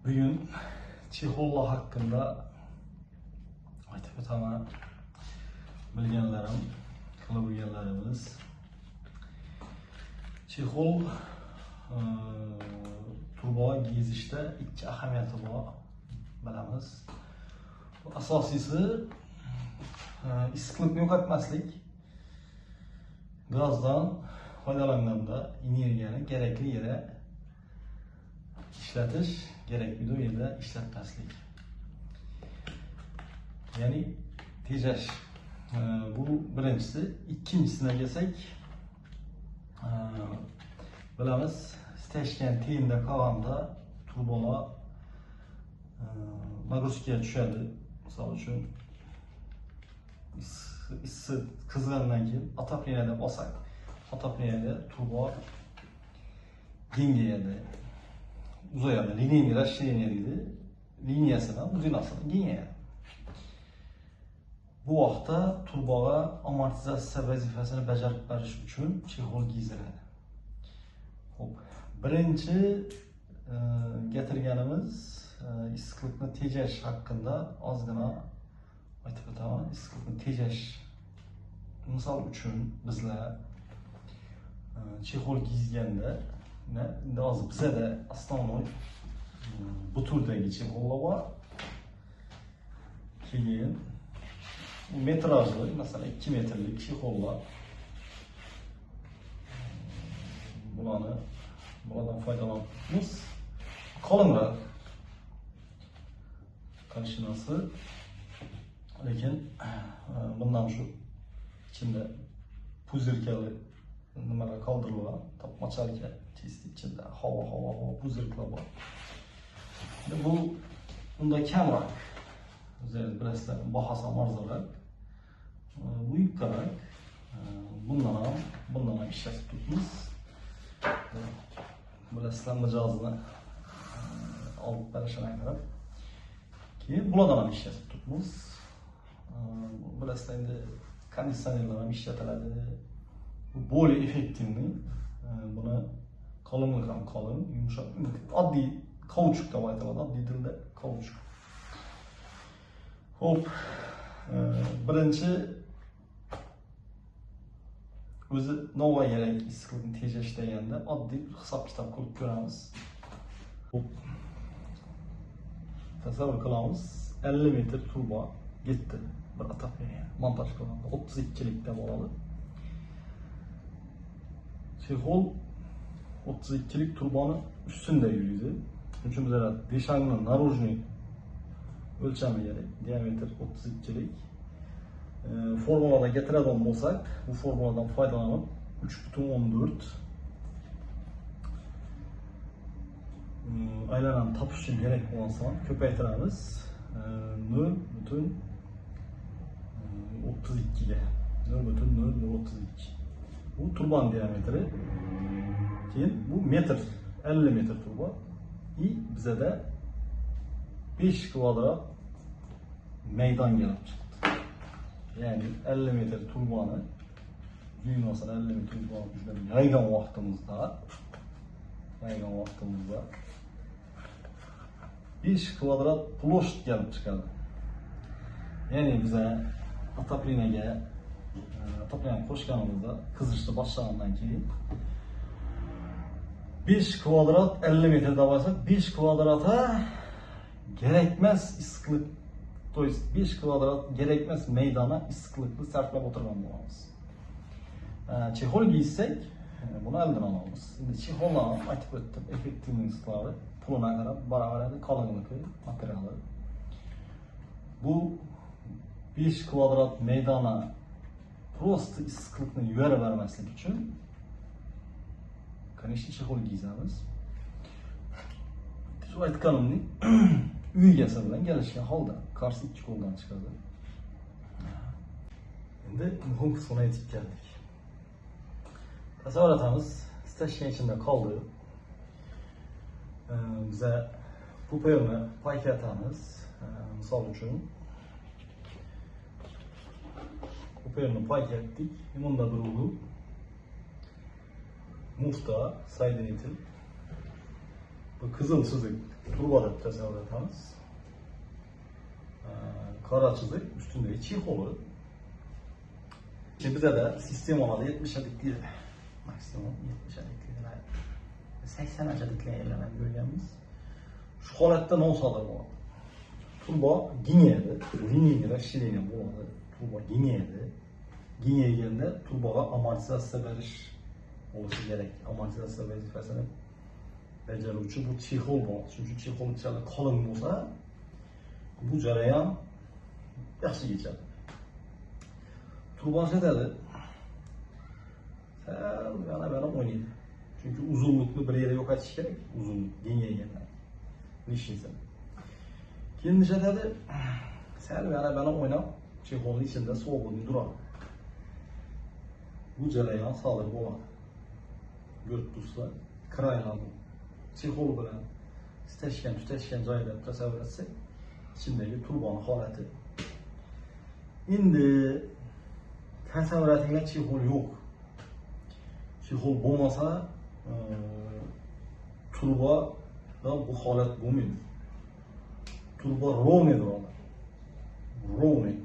Bugun chexollar haqida aytib o'taman. Bilganlarim, qilib bilganlarimiz. Chexol turba gizishda ikki ahamiyati bor, bilamiz. Bu asosiysi issiqlikni yo'qotmaslik. Gazdan foydalanganda energiyani kerakli yerga ishlatish, kerakli yerda ishlatmaslik. Ya'ni tejash. Bu birinchisi. Ikkinchisine kelsak, bilamiz, stashgan tenda qolganda turbalar нагрузка tushadi. Misol uchun issi qizgandan keyin отоплениеda olsak, отоплениеda turba kengayadi, uzayadi, liniya расширение deydi, liniyasini uzunasini kengayadi. Bu vaqtda turbaga amortizatsiya vazifasini bajarib berish uchun chexol kiygiziladi. Xo'p, birinchi getirganimiz issiqlikni tejash haqida ozgina aytib o'taman. Issiqlikni tejash, misol uchun bizlar chexol kiygizganda, endi hozir bizada основной bu turdagi chexollar bor. Keyin metrajli, masalan 2 metrlik chexollar. Bulardan foydalanamiz. Qalinroq qarshinasi, lekin bundan shu ichida puzirkali nimalar qoldirilgan, topmachalka чисто ichida havo puzirklar bor. Bu bunda kamroq. O'zingiz bilasizlar, bahosi ham arzonroq. Bu yukkaroq. Bundan ham ishlatib turibmiz. Bilasizlar, mijozni olib berishini qarab. Keyin bulardan ham ishlatib turibmiz. Bilasizlar, endi konditsionerlar ham ishlatiladi. Bu более эффективный. Buni qalinligi ham qalin, yumshoq, oddiy kauchuk deb aytiladi, oddiy tilda kauchuk. Xo'p, birinchi o'zi nova kerak issiqlikni tejash deganda oddiy bir hisob-kitob qilib ko'ramiz. Xo'p, tasavvur qilamiz, 50 metr turba getdi bir отопление montaj qilganda 32lik deb oladi. Chexol 32lik turbani ustida yuriydi. Shuning uchun bizlar deshangni наружный o'lchami kerak, diametr 32lik. Formulada getiradigan bo'lsak, bu formuladan foydalanib 3.14 aylanani topish uchun kerak bo'lgan son ko'paytiramiz 0.32 ga, 0.0032. Bu turban diametri. Keyin bu metr, 50 metr turba. I bizada 5 kvadrat maydon kelib chiqdi. Ya'ni 50 metr turbani uzunasini 50 metr turbani bizlar yaygan vaqtimizda 5 kvadrat ploshт kelib chiqadi. Ya'ni biza отоплениеga отопление qo'shganimizda qizishni boshlagandan keyin 5 kvadrat 50 metr deb olsak, 5 kvadrata kerakmas issiqlik, то есть 5 kvadrat kerakmas maydona issiqlikni sarflab o'tirgan bo'lamiz. Chexol giysak, buni oldini olamiz. Endi chexollarni aytib o'tdim, effektivliklari pulina qarab boraveradi, qalinligi, materiali. Bu 5 kvadrat maydona просто issiqlikni yuvarib bermaslik uchun конечно chexol kiygizamiz. Shu aytganimdek, uy egasi bilan kelishgan holda qarshi ikki qo'ldan chiqadi. Endi muhim qismini aytib keldik. Tasavvur etamiz, stashgan ichida qoldi. Biza puperni payka atamiz. Misol uchun puperni payka etdik. Bunda bir ugul mufta соединитель. Bu qizil chizik turba deb tasavvur etamiz. Qora chizik üstündeki чехол. Şimdi bize de sistemalarda 70 adikli maksimum 70 adikli 80 adikli yerlardan ko'rganmiz. Shu holatda nima sodir bo'ladi? Turba kengayadi, lineyli расширение bo'ladi. Turba kengayadi. Kengayganda turbaga amortizatsiya berish bo'lishi kerak. Amortizatsiya vazifasini bajaruvchi bu чехол bo'ladi. Shuning uchun чехол unchalik qalin bo'lsa, bu jarayon yaxshi kechadi. Turba ishlatiladi. Sal yana yana o'ynaydi. Chunki uzunlikni bir yerga yo'qotish kerak, uzunlik kengaygandan. Lishnisin. Keyin ishlatadi. Sal yana yana o'ynab, чехол ning ichida свободный turadi. Bu jarayon sodir bo'ladi. Ko'rib tursa, край lar чехол bilan tutashgan, tutashgan joyda tasavvur etsak, ichindagi turbani holati. Endi tasavvur etinglar, чехол yo'q. Чехол bo'lmasa, turbada bu holat bo'lmaydi. Turba ровный turadi. Ровный.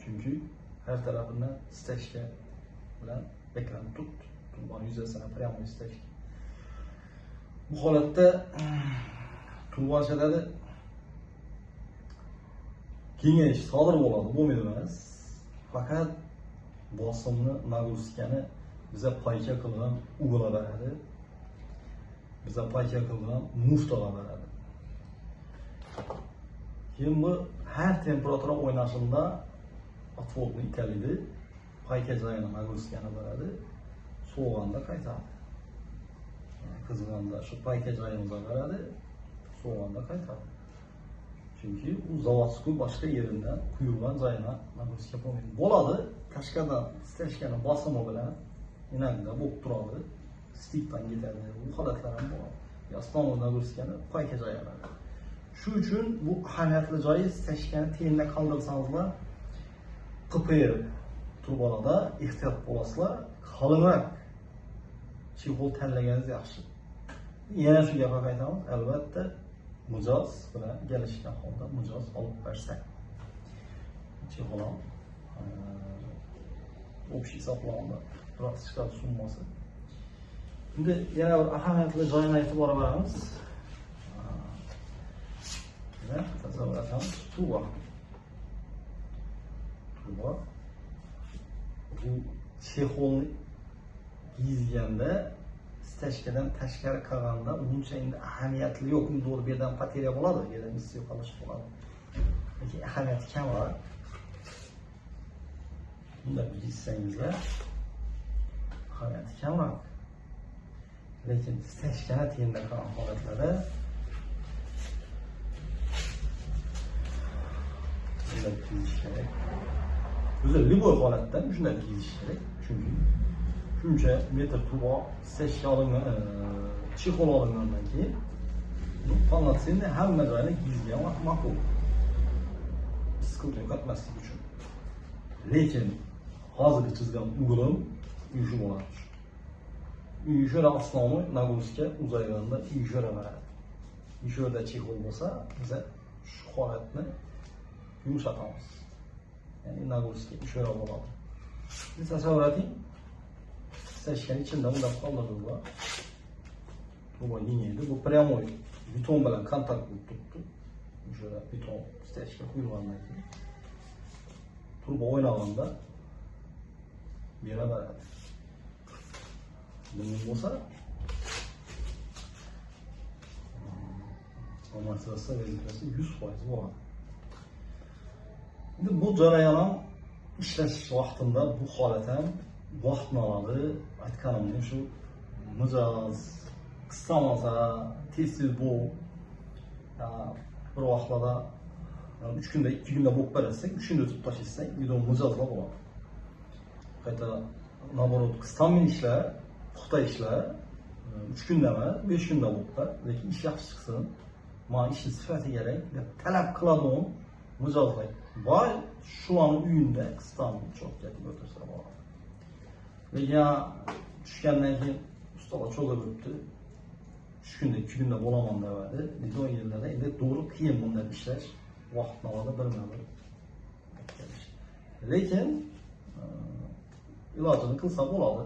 Chunki har tarafidan стяжка bilan beklanib turibdi. Turbani yuzasini прямо стяжка. Bu holatda turba ishlatadi. Kengayish sodir bo'ladi, bo'lmaydi emas. Faqat bosimni, нагрузка ni biza пайка qilgan угол ga beradi. Biza пайка qilgan muftaga beradi. Keyin bu har temperatura o'ynashida отвод ni italaydi, пайка joyini нагрузка ni beradi, sovug'anda qaytadi. Qizg'anda shu пайка joyimizga beradi, sovug'anda qaytadi. Chunki u заводской boshqa yeridan quyilgan joyina нагрузка bo'lmaydi. Bo'ladi, tashqaridan стяжка ni bosimi bilan inagda bo'lib turadi, стык dan ketadi, bu holatlar ham bo'ladi. Основной нагрузка ni пайка joyi beradi. Shu uchun bu ahamiyatli joyi стяжка ni tenda qoldirsangizlar, QPR turbalarda ehtiyot bo'lasizlar, qalinroq чехол tanlaganingiz yaxshi. Yana shu gapga qaytamiz, albatta mijoz bilan kelishgan holda mijoz olib bersak. Чехол ham общий hisoblanadi, biroz chiqadi summasi. Endi yana bir ahamiyatli joyini e'tibor beramiz. Tasavvur etamiz, turba. Turba bu чехол ni kiyizganda стяжка dan tashqari qilganda uncha endi ahamiyatli yo'q. To'g'ri, bu yerdan потеря bo'ladi, bu yerdan iss yo'qolish bo'ladi. Lekin ahamiyati kamroq. Bunda kiyizsangizlar ahamiyati kamroq. Lekin стяжка ni tenda qilgan holatlarda shunday kiyish kerak. O'zi любой holatda shunday kiyish kerak. Chunki shuncha metr turba стяжка olingan, чехол olingandan keyin bu полноценный hamma joyini kiyizgan vaqt ma'qul. Issiqlik yo'qotmaslik uchun. Lekin hozirgi chizgan угол im uyushi bo'ladi. Uyushara основной нагрузка uzayganda uyushara beradi. Uyushada чехол bo'lsa, biza shu holatni yumshatamiz. Ya'ni нагрузка uyushara bo'ladi. Biz tasavvur eting, стяжка ning ichida undab qoldirdilar. Turba kengaydi. Bu прямой beton bilan kontakt bo'lib turibdi. O'sha beton стяжка quyilgandan keyin turba o'ynaganda beraveradi. Bunday bo'lsa amortizatsiya vazifasi 100% bo'ladi. Endi bu jarayon ham ishlash vaqtida bu holat ham vaqtni oladi. Aytganimdek shu mijoz qisqamasa tez-tez bu bir vaqtlarda 3 kunda 2 kunda bo'lib bersak, 3 kunda o'tib tashlasak, video mijozlar bo'ladi. Qayta наоборот qisqamin ishlar, puxta ishlar 3 kunda emas, 5 kunda bo'lib ber, lekin ish yaxshi chiqsin, mana ishni sifati kerak deb talab qiladigan mijozlar bor. Shularni uyida qisqamin cho'katib o'tirsa bo'ladi. Lekin tushgandan keyin ustalar cho'zib o'tdi. 3 kunda, 2 kunda bo'laman deyapti. Lekin yerlarda endi to'g'ri qiyin bunday ishlash, vaqtni oladi birma-bir. Lekin ilojini qilsa bo'ladi.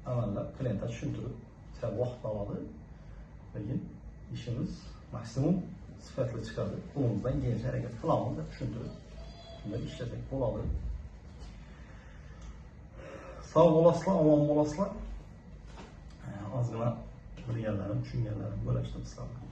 Amallab klientga tushuntirib, sal vaqt oladi. Lekin ishimiz maksimum sifatli chiqadi. Qo'limizdan kelgancha harakat qilamiz deb tushuntirib, shunday ishlasak bo'ladi. Sog' bo'lasizlar, omon bo'lasizlar. Ozgina bilganlarim, tushunganlarim bo'lashdim sizlar bilan.